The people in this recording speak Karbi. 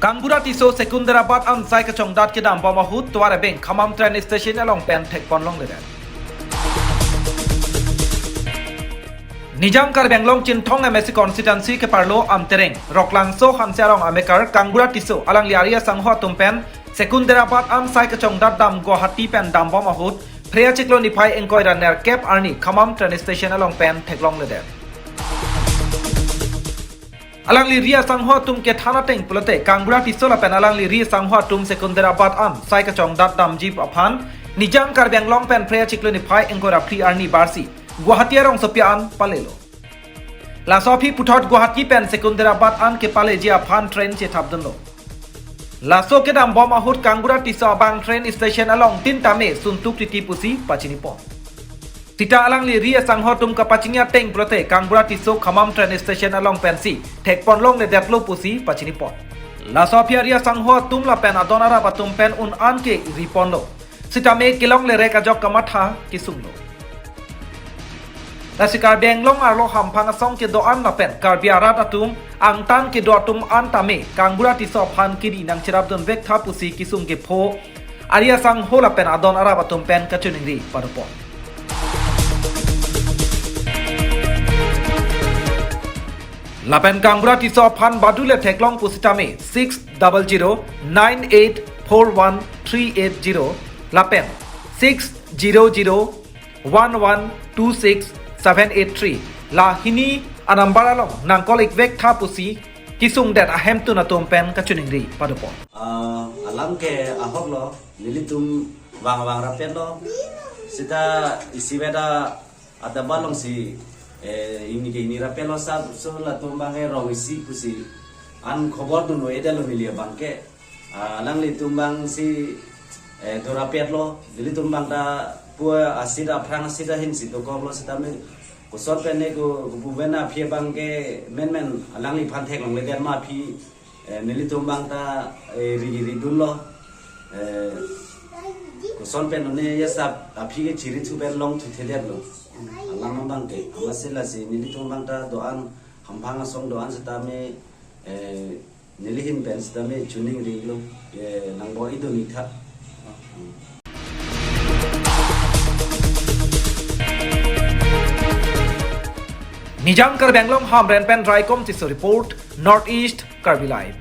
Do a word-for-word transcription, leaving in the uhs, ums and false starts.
Kangbura Tisso Secunderabad an sai kachongdat kedam bom ahut tovar ebeng Khammam train station along pen thekpon longledet. Nijang Karbi Anglong Chinthong M A C constituency keparlo Amtereng, Roklangso Hanse arong amekar Kangbura Tisso alangli ari asangho atum pen Secunderabad an sai kachongdat dam Guwahati pen dam bom ahut Phre achiklo niphai ingkoi ra nerkep arni Khammam train station along pen theklongledet. Alangli ri asangho atum kethan ateng pulote Kangbura Tisso lapen alangli ri asangho atum Secunderabad an sai kachongdat damji aphan Nijang Karbi Anglong pen Phre achiklo niphai ingkoi ra phli arni barsi Guwahati arongsopi an palelo. Laso aphi puthot Guwahati pen Secunderabad an kepaleji aphan train chethapdunlo. Laso kedam bom ahut Kangbura Tisso abang train station along tin tame suntuk titi pusi pachinipon. Sita alangli ri asangho atum kapachini ateng pulote Kangbura Tisso Khammam train station along pensi thekpon longledetlo pusi pachinipon. Laso aphi ari asangho atum lapen adon arap atum pen un-an ke riponlo. Sitame kelonglerek ajok kamatha kesunglo. Lasi Karbi Anglong arlo hamphang asong kedo-an lapen Karbi arat atum angtan kedo atum an tame Kangbura Tisso aphan kiri nangcherapdunvek tha pusi kesung kepho ari asangho lapen adon arap atum pen kachiningri padopon. Lapen Kangbura Tisso aphan badule theklong pusitame six double zero nine eight four one three eight zero lapen six zero zero one one two six seven eight three la hini anumber along nang call-ikvek tha pusi kesungdet ahemtun atum pen kachiningri padopon. Ah, alam ke ahok lo, nelitum vang vang rapet lo. Sita isi veda adaba alongsi, eh, ini ke ini rapet lo sab so latum abang ke rong isi pusi an khobor dunlo edetlo neli abang ke. Ah, alanglitum abangsi, eh, do rapet lo, nelitum abang ta pu asit aphrang asit ahin si dokoklo sitame koson pen ne ko, ko puven aphi abang ke menmen alangliphan theklongledet ma aphi, eh, nelitum abang ta, eh, ri ridunlo. Eh, koson pen ne yasap aphi ke chiri thu pen longthuthedetlo. Alam abang ke, amatsi lasi nelitum abang ta do-an hamphang asong do-an sitame, eh, neli ahin pen sitame chiningrilo, eh, nangbor-idun-ik tha. Nijang Karbi Anglong Hamren pen Raikom Tisso report, North East Karbi Live.